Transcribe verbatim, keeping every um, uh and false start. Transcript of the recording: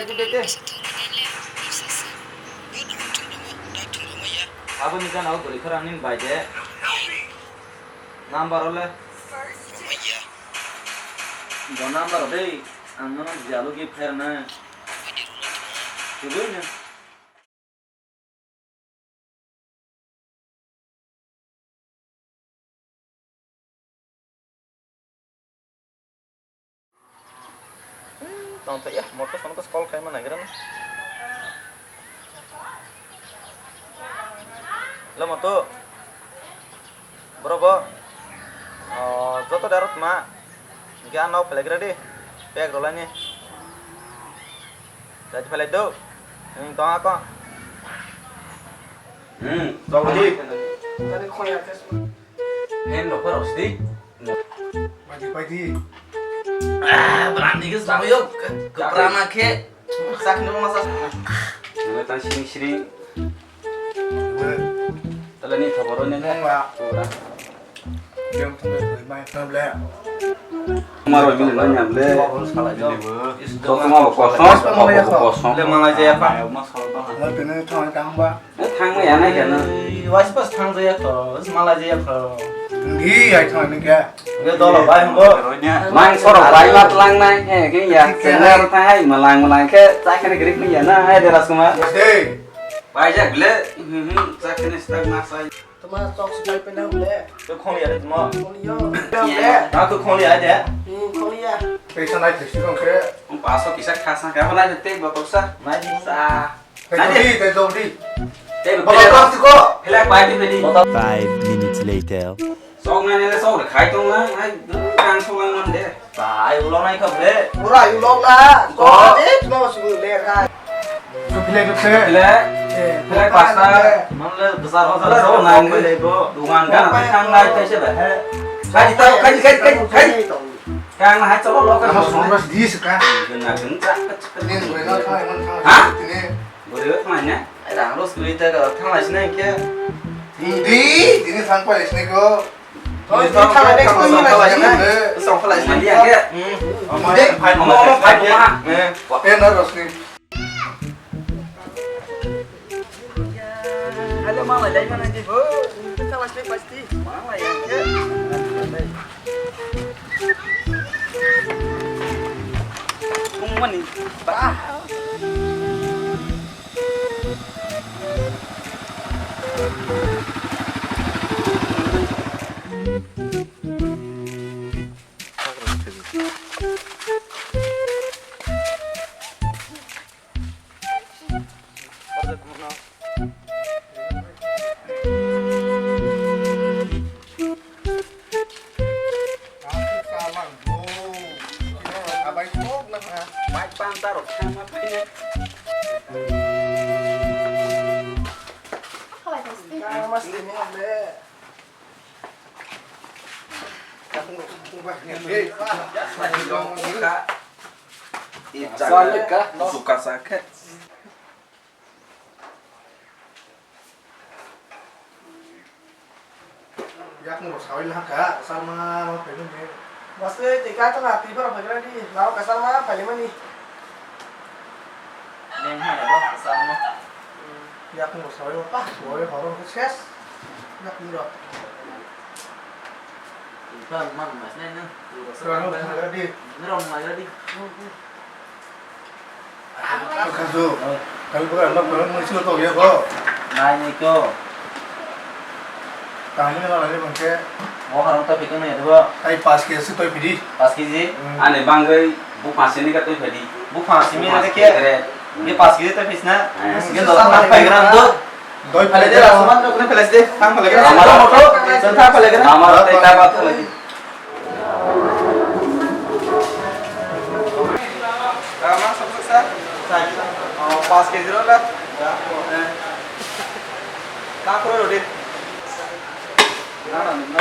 Aboni gana o gori khara nini bai de. Number ole. Bo number de ang nono jalo gi pher na. Tubui na. Tong tong ya, motor phone ko call khai ma nagira na. Lo motor. Bro, bo. Oh, joto darot ma. Ge ano pelegra di. Pek rolani. Jadi pelai do. Ini tong ako. Hmm, tong di. Tadi kau ya tes. Hen lo paro sdi. Padi padi. Ah, berani ke selalu yuk. Ke perana ke. Sak ni masa. Nang tang sini sini. Tala ni thaboro ni le. Nang la. Ura. Yang tu mai tu le. Maro ni le nyam le. Sala jo. Kosong abo kosong. Kosong. Le malai jaya pa. Nang tu ni thang tang ba. Thang ya nai kana. Wais pas thang jaya kho. Malai jaya kho. Di ai thang ni ke. Ge dolo bai hwngo. Mang sorok bai mat lang nai, he, ke ya, ke senar hai. Thang hai, malang, malang ke, chakene grip ni ya na, hai, de Rajkumar. Hey. Bai jak le, hmm, hmm, chakene stak na sai. Tuma chok si bai pena hule. To khong ya de tuma. Khong yo. Na to khong ya de. Hmm, khong ya. Pesa nai pesi kong ke. Paso kisa khasa ka, nai te botol sa. Nai sa. Tei jodi, tei jodi. Tei botol plastic ko. Helak pai di bedi. Five minutes later. Sok nai nai sok khai tong na, ai kang sok nai man de. Bai ulo nai khap le. Ura ulo la. Ko. Ko de tuma su le khai. Su phile su phile. Phile. Phile pasta. Man le besar ho sala sok nai le bo. Dukan kan kang nai te se ba. Khai ta khai khai khai khai. Kang hai cholo lo ka. Ama song ras di se ka. Gena gena. Tini gue no thai man thang. Ha? Tini. Bwrwi o thanglaina? Ai, rang rw swrwi ta ka thanglai sinai khe. Di, dini thang pai sinai ko. Oi, di thang pai sinai ko. Song khalai sinai. Song khalai sinai dia khe. Hmm. Omo, omo, phai phai. Eh. Eh, na rosni. Ale malai lai mana di bo. Thang pai sinai pasti. Malai ya khe. Tungmani. Ba. Yak no sawi lang ka, sama ma phaimani ni. Bas le, tei ka tong a, tei phano phaigra di, nao ka sama phaimani. Neng hai na ba, sama. Yak no sawi ma pa, sawi horo ko ses. Yak no. Ipan man mas nai na. Rano phaigra di. Rano phaigra di. Khasu. Kali buka anak buka muncul tu ya ko. Nai ni ko. Kami ni malah ni bangke. Mo harang tapi kena ya dua. Ai pas ke si tu pidi. Pas ke si. Hmm. Ane banggai bu pas ini ka tu pidi. Bu pas ini ada ke. Ini pas ke tu pis na. Eh. Ini tu apa paigra tu. Doi phalai de, Rajkumar, no kene phalai de, thang phalai de. Amar motor, thang phalai de. Amar tei ta ba phalai de. Rama sabsa sa. Sa. Oh, pas ke zero la. Ta koro de. Na na na.